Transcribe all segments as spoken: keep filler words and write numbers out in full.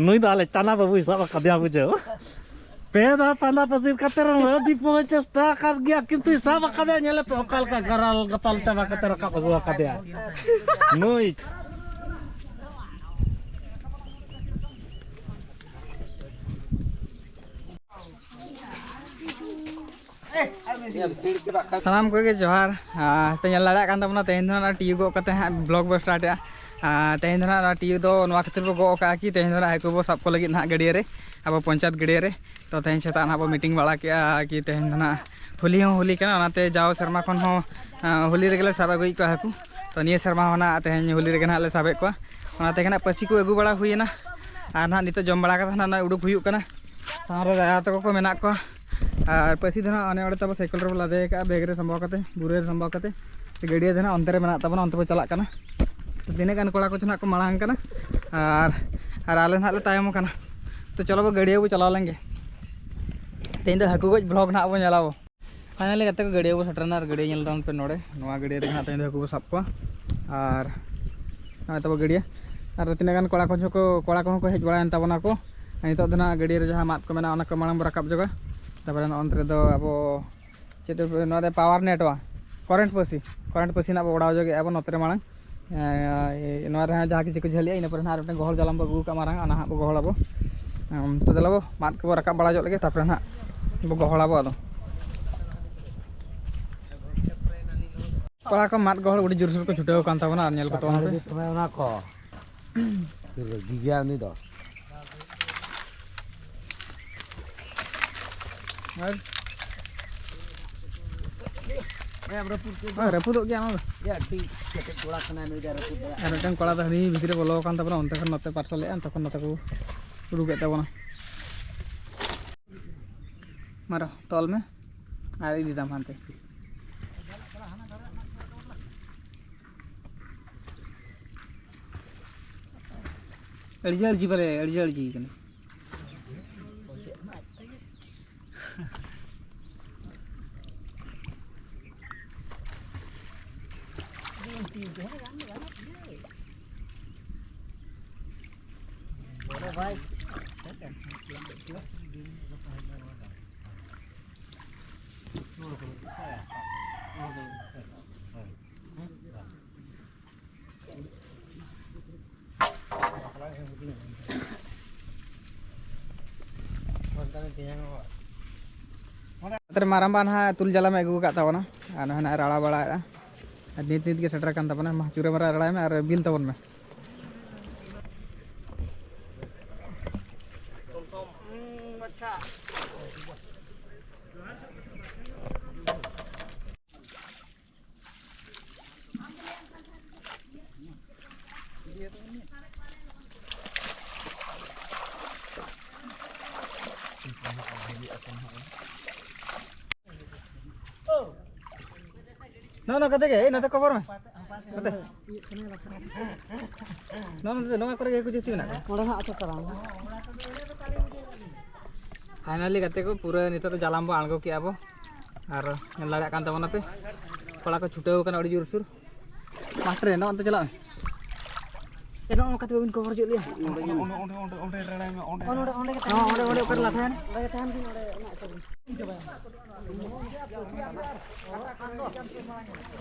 ᱱᱩᱭ ᱫᱚ ᱟᱞᱮ ᱪᱟᱱᱟ ᱵᱟᱹᱵᱩᱭ ᱥᱟᱵ ᱟᱠᱟᱫᱮᱭᱟ, ᱵᱩᱡᱷᱟᱹᱣ᱾ ᱯᱮ ᱫᱷᱟᱣ ᱯᱟᱸᱫᱟ ᱯᱟᱹᱥᱤᱨ ᱠᱟᱛᱮ ᱨᱮᱦᱚᱸ ᱟᱹᱰᱤ ᱯᱚᱦᱚᱸ ᱪᱮᱥᱴᱟ ᱟᱠᱟᱫ ᱜᱮᱭᱟ, ᱠᱤᱱᱛᱩᱭ ᱥᱟᱵ ᱟᱠᱟᱫᱮᱭᱟ᱾ ᱧᱮᱞᱮ ᱯᱮ ᱚᱠᱟ ᱞᱮᱠᱟ ᱜᱟᱨᱟᱞ ᱜᱟᱯᱟᱞ ᱪᱟᱵᱟ ᱠᱟᱛᱮ ᱨᱟᱠᱟᱵ ᱟᱹᱜᱩ ᱟᱠᱟᱫᱮᱭᱟ ᱱᱩᱭ᱾ ᱥᱟᱱᱟᱢ ᱠᱚᱜᱮ ᱡᱚᱦᱟᱨ᱾ ᱟᱨ ᱯᱮ ᱧᱮᱞ ᱫᱟᱲᱮᱭᱟᱜ ᱠᱟᱱ ᱛᱟᱵᱚᱱᱟ, ᱛᱮᱦᱮᱧ ᱫᱚ ᱱᱟᱜ ᱴᱤᱭᱩ ᱜᱚᱜ ᱠᱟᱛᱮ ᱦᱟᱸᱜ ᱵᱞᱚᱜ ᱵᱚ ᱥᱴᱟᱨᱴᱮᱜᱼᱟ᱾ ᱟᱨ ᱛᱮᱦᱮᱧ ᱫᱚ ᱱᱟᱜ ᱱᱚᱣᱟ ᱴᱤᱭᱩ ᱫᱚ ᱱᱚᱣᱟ ᱠᱷᱟᱹᱛᱤᱨ ᱵᱚ ᱜᱚᱜ ᱟᱠᱟᱫᱼᱟ ᱠᱤ ᱛᱮᱦᱮᱧ ᱫᱚ ᱱᱟᱜ ᱦᱟᱹᱠᱩ ᱵᱚ ᱥᱟᱵ ᱠᱚ ᱞᱟᱹᱜᱤᱫ ᱱᱟᱜ ᱜᱟᱹᱰᱭᱟᱹ ᱨᱮ, ᱟᱵᱚ ᱯᱚᱧᱪᱟᱭᱮᱛ ᱜᱟᱹᱰᱭᱟᱹ ᱨᱮ᱾ ᱛᱚ ᱛᱮᱦᱮᱧ ᱥᱮᱛᱟᱜ ᱱᱟᱜ ᱵᱚ ᱢᱤᱴᱤᱝ ᱵᱟᱲᱟ ᱠᱮᱜᱼᱟ ᱠᱤ ᱛᱮᱦᱮᱧ ᱫᱚ ᱱᱟᱜ ᱦᱳᱞᱤ ᱦᱚᱸ ᱦᱳᱞᱤ ᱠᱟᱱᱟ, ᱚᱱᱟᱛᱮ ᱡᱟᱣ ᱥᱮᱨᱢᱟ ᱠᱷᱚᱱ ᱦᱚᱸ, ᱟᱸ, ᱦᱳᱞᱤ ᱨᱮᱜᱮ ᱞᱮ ᱥᱟᱵ ᱟᱹᱜᱩᱭᱮᱫ ᱠᱚᱣᱟ ᱦᱟᱹᱠᱩ᱾ ᱛᱚ ᱱᱤᱭᱟᱹ ᱥᱮᱨᱢᱟ ᱦᱚᱸ ᱱᱟᱜ ᱛᱮᱦᱮᱧ ᱦᱳᱞᱤ ᱨᱮᱜᱮ ᱱᱟᱜ ᱞᱮ ᱥᱟᱵᱮᱫ ᱠᱚᱣᱟ᱾ ᱚᱱᱟᱛᱮ ᱜᱮ ᱱᱟᱜ ᱯᱟᱹᱥᱤ ᱠᱚ ᱟᱹᱜᱩ ᱵᱟᱲᱟ ᱦᱩᱭᱮᱱᱟ᱾ ᱟᱨ ᱱᱟᱜ ᱱᱤᱛᱚᱜ ᱡᱚᱢ ᱵᱟᱲᱟ ᱠᱟᱛᱮ ᱱᱟᱜ ᱱᱚᱜᱼᱚᱭ ᱩᱰᱩᱠ ᱦᱩᱭᱩᱜ ᱠᱟᱱᱟ᱾ ᱥᱟᱶᱨᱮ ᱫᱟᱫᱟ ᱛᱟᱠᱚ ᱠᱚ ᱢᱮᱱᱟᱜ ᱠᱚᱣᱟ᱾ ᱟᱨ ᱯᱟᱹᱥᱤ ᱫᱚ ᱱᱟᱜ ᱚᱱᱮ ᱚᱸᱰᱮ ᱛᱟᱵᱚ ᱥᱟᱭᱠᱮᱞ ᱨᱮᱵᱚ ᱞᱟᱫᱮ ᱟᱠᱟᱫᱼᱟ, ᱵᱮᱜᱽ ᱨᱮ ᱥᱟᱢᱵᱟᱣ ᱠᱟᱛᱮ, ᱵᱩᱨᱟᱹ ᱨᱮ ᱥᱟᱢᱵᱟᱣ ᱠᱟᱛᱮ᱾ ᱜᱟᱹᱰᱭᱟᱹ ᱫᱚ ᱱᱟᱜ ᱚᱱᱛᱮ ᱨᱮ ᱢᱮᱱᱟᱜ ᱛᱟᱵᱚᱱᱟ, ᱚᱱᱛᱮ ᱵᱚ ᱪᱟᱞᱟᱜ ᱠᱟᱱᱟ᱾ ᱛᱚ ᱛᱤᱱᱟᱹᱜ ᱜᱟᱱ ᱠᱚᱲᱟ ᱠᱚᱪᱚ ᱱᱟᱜ ᱠᱚ ᱢᱟᱲᱟᱝ ᱠᱟᱱᱟ, ᱟᱨ, ᱟᱨ ᱟᱞᱮ ᱱᱟᱜ ᱞᱮ ᱛᱟᱭᱚᱢ ᱟᱠᱟᱱᱟ᱾ ᱛᱚ ᱪᱚᱞᱚ ᱵᱚ ᱜᱟᱹᱰᱭᱟᱹ ᱵᱚ ᱪᱟᱞᱟᱣ ᱞᱮᱱ ᱜᱮ᱾ ᱛᱮᱦᱮᱧ ᱫᱚ ᱦᱟᱹᱠᱩ ᱜᱚᱡ ᱵᱞᱚᱜᱽ ᱱᱟᱜ ᱵᱚ ᱧᱮᱞᱟ ᱵᱚ᱾ ᱯᱷᱟᱭᱱᱟᱞᱤ ᱜᱟᱛᱮ ᱠᱚ ᱜᱟᱹᱰᱭᱟᱹ ᱵᱚ ᱥᱮᱴᱮᱨᱱᱟ, ᱟᱨ ᱜᱟᱹᱰᱭᱟᱹ ᱧᱮᱞ ᱛᱟᱵᱚᱱ ᱯᱮ ᱱᱚᱰᱮ, ᱱᱚᱣᱟ ᱜᱟᱹᱰᱭᱟᱹ ᱨᱮᱜᱮ ᱱᱟᱜ ᱛᱮᱦᱮᱧ ᱫᱚ ᱦᱟᱹᱠᱩ ᱵᱚ ᱥᱟᱵ ᱠᱚᱣᱟ᱾ ᱟᱨ ᱱᱚᱜᱼᱚᱭ ᱛᱟᱵᱚ ᱜᱟᱹᱰᱭᱟᱹ, ᱟᱨ ᱛᱤᱱᱟᱹᱜ ᱜᱟᱱ ᱠᱚᱲᱟ ᱠᱚ ᱠᱚ, ᱠᱚᱲᱟ ᱠᱚᱦᱚᱸ ᱠᱚ ᱦᱮᱡ ᱵᱟᱲᱟᱭᱮᱱ ᱛᱟᱵᱚᱱᱟ ᱠᱚ᱾ ᱟᱨ ᱱᱤᱛᱚᱜ ᱫᱚ ᱱᱟᱜ ᱜᱟᱹᱰᱭᱟᱹ ᱨᱮ ᱡᱟᱦᱟᱸ ᱢᱟᱫ ᱠᱚ ᱢᱮᱱᱟᱜᱼᱟ, ᱚᱱᱟ ᱠᱚ ᱢᱟᱲᱟᱝ ᱵᱚ ᱨᱟᱠᱟᱵ ᱡᱚᱜᱟ᱾ ᱛᱟᱨᱯᱚᱨᱮ ᱱᱚᱜᱼᱚ ᱱᱚᱛᱮ ᱨᱮᱫᱚ ᱟᱵᱚ ᱪᱮᱫ ᱱᱚᱣᱟ ᱨᱮ ᱯᱟᱣᱟᱨ ᱱᱮᱴ ᱵᱟᱝ, ᱠᱟᱨᱮᱱᱴ ᱯᱟᱹᱥᱤ, ᱠᱟᱨᱮᱱᱴ ᱯᱟᱹᱥᱤ ᱱᱟᱜ ᱵᱚ ᱚᱰᱟᱣ ᱡᱚᱜᱮᱜᱼᱟ ᱵᱚ ᱱᱚᱛᱮ ᱨᱮ ᱢᱟᱲᱟᱝ᱾ ᱮᱸ, ᱱᱚᱣᱟ ᱨᱮᱦᱚᱸ ᱡᱟᱦᱟᱸ ᱠᱤᱪᱷᱩ ᱠᱚ ᱡᱷᱟᱹᱞᱤᱜᱼᱟ, ᱤᱱᱟᱹ ᱯᱚᱨᱮ ᱱᱟᱜ ᱟᱨ ᱢᱤᱫᱴᱮᱱ ᱜᱚᱦᱚᱲ ᱡᱟᱞᱟᱢ ᱵᱚ ᱟᱹᱜᱩ ᱠᱟᱜᱼᱟ ᱢᱟᱨᱟᱝ, ᱚᱱᱟ ᱦᱟᱸᱜ ᱵᱚ ᱜᱚᱦᱚᱲ ᱟᱵᱚ᱾ ᱮᱢ, ᱛᱚ ᱫᱮᱞᱟ ᱵᱚ, ᱢᱟᱫ ᱠᱚᱵᱚ ᱨᱟᱠᱟᱵ ᱵᱟᱲᱟ ᱧᱚᱜ ᱞᱮᱜᱮ, ᱛᱟᱨᱯᱚᱨᱮ ᱱᱟᱜ ᱵᱚ ᱜᱚᱦᱚᱲ ᱟᱵᱚ ᱟᱫᱚ᱾ ᱠᱚᱲᱟ ᱠᱚ ᱢᱟᱫ ᱜᱚᱦᱚᱲ ᱟᱹᱰᱤ ᱡᱳᱨᱥᱳᱨ ᱠᱚ ᱪᱷᱩᱴᱟᱹᱣ ᱟᱠᱟᱱ ᱛᱟᱵᱚᱱᱟ, ᱟᱨ ᱧᱮᱞ ᱠᱚ ᱛᱟᱵᱚᱱ ᱯᱮ᱾ ᱚᱱᱟ ᱠᱚ ᱜᱤᱜᱤᱭᱟ ᱩᱱᱤ ᱫᱚ᱾ ᱟᱨ ᱦᱮᱸ, ᱨᱟᱹᱯᱩᱫ ᱠᱮᱫ ᱫᱚ᱾ ᱦᱮᱸ, ᱨᱟᱹᱯᱩᱫᱚᱜ ᱜᱮᱭᱟ ᱚᱱᱟ ᱫᱚ᱾ ᱮ, ᱟᱹᱰᱤ ᱠᱮᱴᱮᱡ ᱠᱚᱲᱟ ᱠᱟᱱᱟᱭ ᱱᱩᱭ ᱫᱚ, ᱨᱟᱹᱯᱩᱫ ᱫᱟᱲᱮᱭᱟᱜᱼᱟ᱾ ᱟᱨ ᱢᱤᱫᱴᱟᱝ ᱠᱚᱲᱟ ᱫᱚ ᱦᱟᱹᱱᱤ ᱵᱷᱤᱛᱨᱤ ᱨᱮ ᱵᱚᱞᱚ ᱟᱠᱟᱱ ᱛᱟᱵᱚᱱᱟ, ᱚᱱᱛᱮ ᱠᱷᱚᱱ ᱱᱚᱛᱮ ᱯᱟᱨᱥᱟᱞᱮᱜᱼᱟ, ᱚᱱᱛᱮ ᱠᱷᱚᱱ ᱱᱚᱛᱮ ᱠᱚ ᱩᱰᱩᱠᱮᱫ ᱛᱟᱵᱚᱱᱟ᱾ ᱢᱟᱨᱚ, ᱛᱚᱞ ᱢᱮ ᱟᱨ ᱤᱫᱤ ᱛᱟᱢ ᱦᱟᱱᱛᱮ᱾ ᱟᱹᱲᱡᱷᱟᱹ ᱟᱹᱲᱡᱷᱤ ᱯᱟᱞᱮ, ᱟᱹᱲᱡᱷᱟᱹ ᱟᱹᱲᱡᱷᱤ ᱠᱟᱱᱟ᱾ ᱱᱚᱛᱮ ᱨᱮ ᱢᱟᱨᱟᱝᱵᱟ ᱱᱟᱦᱟᱜ ᱛᱩᱞ ᱡᱟᱞᱟᱢ ᱮ ᱟᱹᱜᱩ ᱟᱠᱟᱫ ᱛᱟᱵᱚᱱᱟ ᱟᱨ ᱱᱚᱜᱼᱚᱭ ᱱᱟᱦᱟᱜ ᱨᱟᱲᱟ ᱵᱟᱲᱟᱭᱮᱫᱼᱟ᱾ ᱟᱨ ᱱᱤᱛ ᱱᱤᱛ ᱜᱮ ᱥᱮᱴᱮᱨ ᱟᱠᱟᱱ ᱛᱟᱵᱚᱱᱟ᱾ ᱢᱟ, ᱪᱩᱨᱟᱹ ᱢᱟᱨᱟ ᱨᱟᱲᱟᱭ ᱢᱮ ᱟᱨ ᱵᱤᱞ ᱛᱟᱵᱚᱱ ᱢᱮ᱾ ᱱᱚᱜᱼᱚ ᱱᱚᱝᱠᱟ ᱛᱮᱜᱮ, ᱮᱭ ᱱᱚᱛᱮ ᱠᱚᱵᱚᱨ ᱢᱮ᱾ ᱱᱚᱛᱮ᱾ ᱱᱚᱜᱼᱚ ᱱᱚᱛᱮ, ᱱᱚᱣᱟ ᱠᱚᱨᱮ ᱜᱮ ᱠᱚ ᱡᱟᱹᱥᱛᱤ ᱢᱮᱱᱟᱜ ᱠᱚᱣᱟ᱾ ᱚᱸᱰᱮ ᱦᱟᱸᱜ ᱟᱪᱪᱷᱟ ᱪᱟᱞᱟᱣ ᱮᱱᱟ᱾ ᱯᱷᱟᱭᱱᱟᱞᱤ ᱜᱟᱛᱮ ᱠᱚ, ᱯᱩᱨᱟᱹ ᱱᱤᱛᱚᱜ ᱫᱚ ᱡᱟᱞᱟᱢ ᱵᱚ ᱟᱬᱜᱚ ᱠᱮᱜᱼᱟ ᱵᱚ᱾ ᱟᱨ ᱧᱮᱞ ᱫᱟᱲᱮᱭᱟᱜ ᱠᱟᱱ ᱛᱟᱵᱚᱱᱟᱯᱮ, ᱠᱚᱲᱟ ᱠᱚ ᱪᱷᱩᱴᱟᱹᱣ ᱠᱟᱱᱟ ᱟᱹᱰᱤ ᱡᱳᱨᱥᱳᱨ᱾ ᱢᱟᱥᱴᱟᱨ, ᱱᱚᱜᱼᱚ ᱚᱱᱛᱮ ᱪᱟᱞᱟᱜ ᱢᱮ᱾ ᱮ, ᱱᱚᱜᱼᱚ ᱱᱚᱝᱠᱟ ᱛᱮ ᱵᱟᱹᱵᱤᱱ ᱠᱚᱵᱷᱟᱨ ᱦᱚᱪᱚᱭᱮᱫ ᱞᱮᱭᱟ᱾ ᱚᱸᱰᱮ, ᱚᱸᱰᱮ, ᱚᱸᱰᱮ, ᱚᱸᱰᱮ ᱨᱟᱲᱟᱭ ᱢᱮ, ᱚᱸᱰᱮ᱾ ᱦᱚᱸ, ᱱᱚᱰᱮ, ᱚᱸᱰᱮ ᱜᱮ ᱛᱟᱦᱮᱱ ᱦᱚᱸ, ᱚᱸᱰᱮ, ᱵᱤᱱ᱾ ᱚᱸᱰᱮ ᱚᱠᱟᱨᱮ ᱞᱟᱴᱷᱟᱭᱮᱱ? ᱚᱸᱰᱮ ᱜᱮ ᱛᱟᱦᱮᱱ ᱵᱤᱱ, ᱚᱸᱰᱮ ᱚᱱᱟ ᱟᱹᱛᱩ ᱨᱮ᱾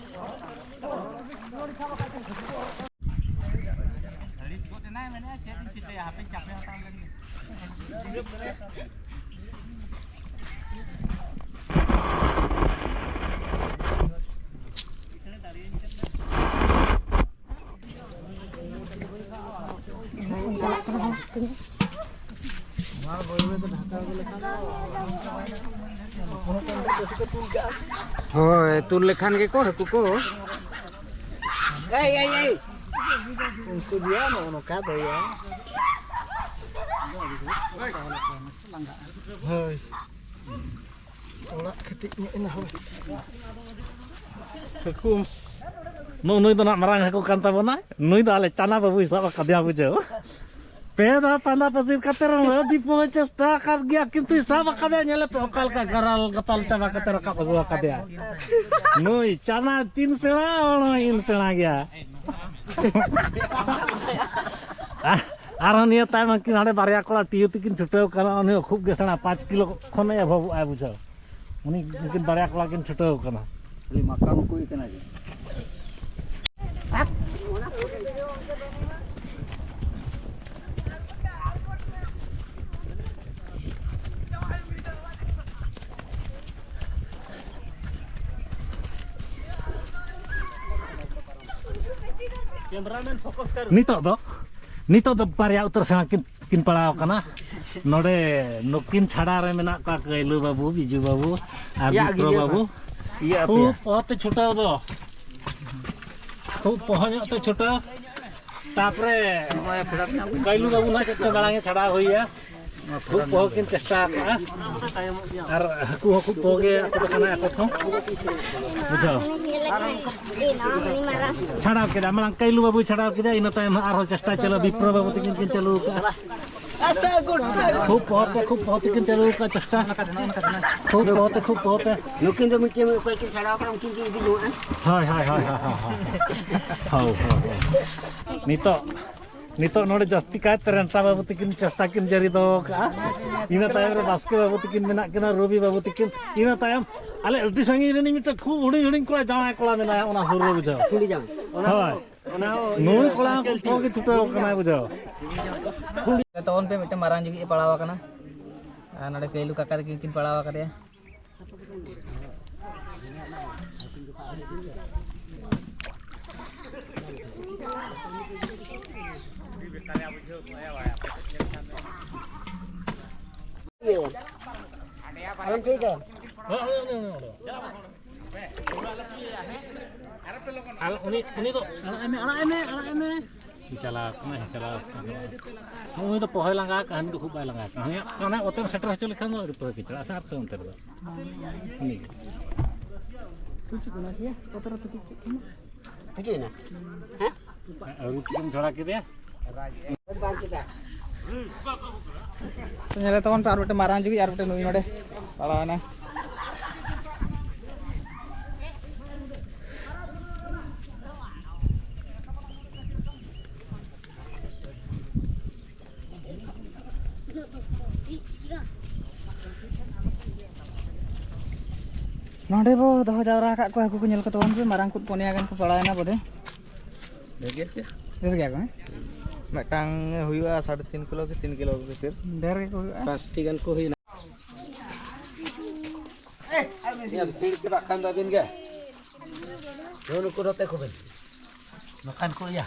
ᱟᱹᱲᱤᱥ ᱜᱚᱫ ᱮᱱᱟᱭ, ᱢᱮᱱᱮᱫᱼᱟ, "ᱪᱮᱫ ᱤᱧ ᱪᱤᱠᱟᱹᱭᱟ, ᱦᱟᱯᱮᱧ ᱪᱟᱯᱮ ᱦᱟᱛᱟᱲ ᱞᱮᱱ ᱜᱮ᱾" ᱦᱳᱭ, ᱛᱩᱞ ᱞᱮᱠᱷᱟᱱ ᱜᱮᱠᱚ ᱦᱟᱹᱠᱩ ᱠᱚ᱾ ᱮᱭ, ᱮᱭ, ᱮᱭ᱾ ᱩᱱᱠᱩ ᱫᱚᱭᱟ, ᱱᱚᱜᱼᱚ ᱱᱚᱝᱠᱟ ᱫᱚᱭᱟ᱾ ᱦᱳᱭ᱾ ᱚᱲᱟᱜ ᱠᱟᱹᱴᱤᱡ ᱧᱚᱜ ᱮᱱᱟ, ᱦᱳᱭ᱾ ᱦᱟᱹᱠᱩ᱾ ᱱᱩᱜ-, ᱱᱩᱭ ᱫᱚ ᱱᱟᱜ ᱢᱟᱨᱟᱝ ᱦᱟᱹᱠᱩ ᱠᱟᱱ ᱛᱟᱵᱚᱱᱟᱭ᱾ ᱱᱩᱭ ᱫᱚ ᱟᱞᱮ ᱪᱟᱱᱟ ᱵᱟᱹᱵᱩᱭ ᱥᱟᱵ ᱟᱠᱟᱫᱮᱭᱟ, ᱵᱩᱡᱷᱟᱹᱣ᱾ ᱯᱮ ᱫᱷᱟᱣ ᱯᱟᱸᱫᱟ ᱯᱟᱹᱥᱤᱨ ᱠᱟᱛᱮ ᱨᱮᱦᱚᱸ ᱟᱹᱰᱤ ᱯᱚᱦᱚᱸ ᱪᱮᱥᱴᱟ ᱟᱠᱟᱫ ᱜᱮᱭᱟ, ᱠᱤᱱᱛᱩᱭ ᱥᱟᱵ ᱟᱠᱟᱫᱮᱭᱟ᱾ ᱧᱮᱞᱮ ᱯᱮ ᱚᱠᱟ ᱞᱮᱠᱟ ᱜᱟᱨᱟᱞ ᱜᱟᱯᱟᱞ ᱪᱟᱵᱟ ᱠᱟᱛᱮ ᱨᱟᱠᱟᱵ ᱟᱹᱜᱩ ᱟᱠᱟᱫᱮᱭᱟ᱾ ᱱᱩᱭ ᱪᱟᱱᱟ ᱛᱤᱱ ᱥᱮᱬᱟ, ᱦᱚᱲ ᱦᱚᱸ ᱤᱱ ᱥᱮᱬᱟ ᱜᱮᱭᱟ᱾ ᱟᱨᱦᱚᱸ ᱱᱤᱭᱟᱹ ᱛᱟᱭᱚᱢ ᱩᱱᱠᱤᱱ ᱦᱟᱸᱰᱮ ᱵᱟᱨᱭᱟ ᱠᱚᱲᱟ ᱴᱤᱭᱩ ᱛᱮᱠᱤᱱ ᱪᱷᱩᱴᱟᱹᱣ ᱠᱟᱱᱟ, ᱩᱱᱤ ᱦᱚᱸ ᱠᱷᱩᱵ ᱜᱮ ᱥᱮᱬᱟ, ᱯᱟᱸᱪ ᱠᱤᱞᱳ ᱠᱷᱚᱱᱮ ᱮᱵᱷᱚᱵᱚᱜᱼᱟᱭ, ᱵᱩᱡᱷᱟᱹᱣ᱾ ᱩᱱᱤ, ᱩᱱᱠᱤᱱ ᱵᱟᱨᱭᱟ ᱠᱚᱲᱟ ᱠᱤᱱ ᱪᱷᱩᱴᱟᱹᱣ ᱠᱟᱱᱟ᱾ ᱠᱷᱟᱹᱞᱤ ᱢᱟᱠᱟ ᱢᱩᱠᱩᱭ ᱠᱟᱱᱟ ᱠᱤᱱ᱾ ᱱᱤᱛᱚᱜ ᱫᱚ, ᱱᱤᱛᱚᱜ ᱫᱚ ᱵᱟᱨᱭᱟ ᱩᱛᱟᱹᱨ ᱥᱮᱬᱟ ᱠᱤᱱ, ᱠᱤᱱ ᱯᱟᱲᱟᱣ ᱠᱟᱱᱟ᱾ ᱱᱚᱰᱮ ᱱᱩᱠᱤᱱ ᱪᱷᱟᱲᱟ ᱨᱮ ᱢᱮᱱᱟᱜ ᱠᱚᱣᱟ ᱠᱟᱹᱭᱞᱩ ᱵᱟᱹᱵᱩ, ᱵᱤᱡᱩ ᱵᱟᱹᱵᱩ ᱟᱨ ᱤᱭᱟᱹ, ᱵᱤᱯᱨᱚ ᱤᱭᱟᱹ, ᱵᱟᱹᱵᱩ᱾ ᱤᱭᱟᱹ, ᱟᱯᱮᱭᱟ᱾ ᱠᱷᱩᱵ ᱯᱚᱦᱚᱛᱮ ᱪᱷᱩᱴᱟᱹᱣ ᱫᱚ, ᱠᱷᱩᱵ ᱯᱚᱦᱚ ᱧᱚᱜ ᱛᱮ ᱪᱷᱩᱴᱟᱹᱣ᱾ ᱛᱟᱯᱚᱨᱮ ᱠᱟᱹᱭᱞᱩ ᱵᱟᱹᱵᱩ ᱱᱟᱦᱟᱜ ᱪᱮᱫ ᱪᱚ ᱢᱟᱲᱟᱝ ᱮ ᱪᱷᱟᱲᱟᱣ ᱦᱩᱭᱟ᱾ ᱠᱷᱩᱵ ᱯᱚᱦᱚ ᱠᱤᱱ ᱪᱮᱥᱴᱟ ᱟᱠᱟᱫᱼᱟ᱾ ᱟᱨ ᱦᱟᱹᱠᱩ ᱦᱚᱸ ᱠᱷᱩᱵ ᱯᱚᱦᱚ ᱜᱮ ᱟᱠᱚ ᱫᱚ ᱠᱟᱱᱟ ᱟᱠᱚ ᱠᱚ᱾ ᱵᱩᱡᱷᱟᱹᱣ᱾ ᱪᱷᱟᱲᱟᱣ ᱠᱮᱫᱟ, ᱢᱟᱲᱟᱝ ᱠᱟᱹᱭᱞᱩ ᱵᱟᱹᱵᱩᱭ ᱪᱷᱟᱲᱟᱣ ᱠᱮᱫᱟ, ᱤᱱᱟᱹ ᱛᱟᱭᱚᱢ ᱦᱟᱸᱜ ᱟᱨᱦᱚᱸ ᱪᱮᱥᱴᱟ ᱪᱟᱞᱟᱣ, ᱵᱤᱯᱨᱚ ᱵᱟᱹᱵᱩ ᱛᱟᱹᱠᱤᱱ ᱠᱤᱱ ᱪᱟᱹᱞᱩ ᱟᱠᱟᱫᱼᱟ᱾ ᱠᱷᱩᱵ ᱯᱚᱦᱚ ᱛᱮ, ᱠᱷᱩᱵ ᱯᱚᱦᱚ ᱛᱮᱠᱤᱱ ᱪᱟᱹᱞᱩ ᱟᱠᱟᱫᱼᱟ ᱪᱮᱥᱴᱟ᱾ ᱠᱷᱩᱵ ᱯᱚᱦᱚ ᱛᱮ, ᱠᱷᱩᱵ ᱯᱚᱦᱚ ᱛᱮ᱾ ᱱᱩᱠᱤᱱ ᱫᱚ ᱢᱤᱫᱴᱮᱱ ᱚᱠᱚᱭ ᱠᱤᱱ ᱪᱷᱟᱲᱟᱣ ᱠᱟᱱᱟ, ᱩᱱᱠᱤᱱ ᱠᱤᱱ ᱤᱫᱤ ᱡᱚᱝᱟᱜᱼᱟ᱾ ᱦᱳᱭ, ᱦᱳᱭ, ᱦᱳᱭ, ᱦᱳᱭ᱾ ᱦᱳᱭ, ᱦᱳᱭ, ᱦᱳᱭ᱾ ᱱᱤᱛᱚᱜ, ᱱᱤᱛᱚᱜ ᱱᱚᱰᱮ ᱡᱟᱹᱥᱛᱤ ᱠᱟᱭᱛᱮ ᱨᱮᱱᱴᱟ ᱵᱟᱹᱵᱩ ᱛᱟᱹᱠᱤᱱ ᱪᱮᱥᱴᱟ ᱠᱤᱱ ᱡᱟᱹᱨᱤ ᱫᱚᱦᱚ ᱠᱟᱜᱼᱟ᱾ ᱤᱱᱟᱹ ᱛᱟᱭᱚᱢ ᱨᱮ ᱵᱟᱥᱠᱮ ᱵᱟᱹᱵᱩ ᱛᱟᱹᱠᱤᱱ ᱢᱮᱱᱟᱜ ᱠᱤᱱᱟ, ᱨᱚᱵᱤ ᱵᱟᱹᱵᱩ ᱛᱟᱹᱠᱤᱱ᱾ ᱤᱱᱟᱹ ᱛᱟᱭᱚᱢ ᱟᱞᱮ ᱟᱹᱰᱤ ᱥᱟᱺᱜᱤᱧ ᱨᱤᱱᱤᱡ ᱢᱤᱫᱴᱮᱱ ᱠᱷᱩᱵ ᱦᱩᱰᱤᱧ ᱦᱩᱰᱤᱧ ᱠᱚᱲᱟ, ᱡᱟᱶᱟᱭ ᱠᱚᱲᱟ ᱢᱮᱱᱟᱭᱟ ᱚᱱᱟ ᱥᱩᱨ ᱨᱮ, ᱵᱩᱡᱷᱟᱹᱣ᱾ ᱠᱩᱲᱤ ᱡᱟᱶᱟᱭ᱾ ᱦᱳᱭ᱾ ᱱᱩᱭ ᱠᱚᱲᱟ ᱦᱚᱸ ᱠᱷᱩᱵ ᱯᱚᱦᱚ ᱜᱮ ᱪᱷᱩᱴᱟᱹᱣ ᱠᱟᱱᱟᱭ, ᱵᱩᱡᱷᱟᱹᱣ᱾ ᱛᱟᱵᱚᱱ ᱯᱮ, ᱢᱤᱫᱴᱮᱱ ᱢᱟᱨᱟᱝ ᱡᱩᱜᱤᱡ ᱮ ᱯᱟᱲᱟᱣ ᱟᱠᱟᱱᱟ᱾ ᱟᱨ ᱱᱚᱰᱮ ᱠᱟᱹᱭᱞᱩ ᱠᱟᱠᱟ ᱛᱟᱹᱠᱤᱱ ᱠᱤᱱ ᱯᱟᱲᱟᱣ ᱟᱠᱟᱫᱮᱭᱟ᱾ ᱟᱨ ᱩᱱᱤ, ᱩᱱᱤ ᱫᱚ ᱟᱲᱟᱜ ᱮ ᱢᱮ, ᱟᱲᱟᱜ ᱮ ᱢᱮ, ᱟᱲᱟᱜ ᱮ ᱢᱮ᱾ ᱪᱟᱞᱟᱣ ᱠᱟᱱᱟᱭ, ᱪᱟᱞᱟᱣ ᱠᱟᱱᱟᱭ᱾ ᱩᱱᱤ ᱫᱚ ᱯᱚᱦᱚᱭ ᱞᱟᱸᱜᱟ ᱟᱠᱟᱱ, ᱦᱟᱹᱱᱤ ᱫᱚ ᱠᱷᱩᱵ ᱵᱟᱭ ᱞᱟᱸᱜᱟ ᱟᱠᱟᱱᱟ᱾ ᱦᱟᱱᱮ, ᱦᱟᱱᱮ ᱚᱛᱮᱢ ᱥᱮᱴᱮᱨ ᱦᱚᱪᱚ ᱞᱮᱠᱷᱟᱱ ᱫᱚ ᱟᱹᱰᱤ ᱯᱚᱦᱚᱭ ᱠᱮᱪᱟᱜ, ᱥᱮ ᱟᱨ ᱯᱮ ᱚᱱᱛᱮ ᱨᱮᱫᱚ᱾ ᱩᱱᱤ ᱜᱮ᱾ ᱪᱮᱫ ᱠᱟᱱᱟ ᱥᱮ? ᱚᱛ ᱨᱮ ᱛᱩᱠᱤ ᱪᱮᱫ ᱠᱟᱱᱟ? ᱦᱤᱡᱩᱜ ᱮᱱᱟ? ᱦᱮᱸ? ᱟᱹᱣᱨᱤ ᱛᱩᱠᱤᱢ ᱡᱷᱚᱲᱟ ᱠᱮᱫᱮᱭᱟ? ᱧᱮᱞᱮ ᱛᱟᱵᱚᱱ ᱯᱮ, ᱟᱨ ᱢᱤᱫᱴᱮᱱ ᱢᱟᱨᱟᱝ ᱡᱩᱜᱤ, ᱟᱨ ᱢᱤᱫᱴᱮᱱ ᱱᱩᱭ ᱱᱚᱰᱮ ᱯᱟᱲᱟᱣ ᱮᱱᱟ᱾ ᱱᱚᱰᱮ ᱵᱚ ᱫᱚᱦᱚ ᱡᱟᱣᱨᱟ ᱟᱠᱟᱫ ᱠᱚᱣᱟ ᱦᱟᱹᱠᱩ ᱠᱚ, ᱧᱮᱞ ᱠᱚ ᱛᱟᱵᱚᱱ ᱯᱮ, ᱢᱟᱨᱟᱝ ᱠᱚ ᱯᱩᱱᱭᱟ ᱜᱟᱱ ᱠᱚ ᱯᱟᱲᱟᱣᱮᱱᱟ ᱵᱚᱫᱮ᱾ ᱰᱷᱮᱨ ᱜᱮᱭᱟ ᱠᱚ᱾ ᱰᱷᱮᱨ ᱜᱮᱭᱟ ᱠᱚ, ᱦᱮᱸ? ᱢᱤᱫᱴᱟᱝ ᱦᱩᱭᱩᱜᱼᱟ ᱥᱟᱲᱮ ᱛᱤᱱ ᱠᱤᱞᱳ ᱠᱤ ᱛᱤᱱ ᱠᱤᱞᱳ ᱵᱷᱤᱛᱤᱨ᱾ ᱰᱷᱮᱨ ᱜᱮᱠᱚ ᱦᱩᱭᱩᱜᱼᱟ᱾ ᱯᱟᱸᱪᱴᱤ ᱜᱟᱱ ᱠᱚ ᱦᱩᱭᱱᱟ᱾ ᱧᱮᱞ ᱥᱤᱲ ᱪᱟᱵᱟᱜ ᱠᱷᱟᱱ ᱫᱚ ᱟᱹᱵᱤᱱ ᱜᱮ᱾ ᱱᱩᱠᱩ ᱱᱚᱛᱮ ᱠᱚᱵᱤᱱ᱾ ᱵᱟᱠᱷᱟᱱ ᱠᱚ ᱤᱭᱟᱹ᱾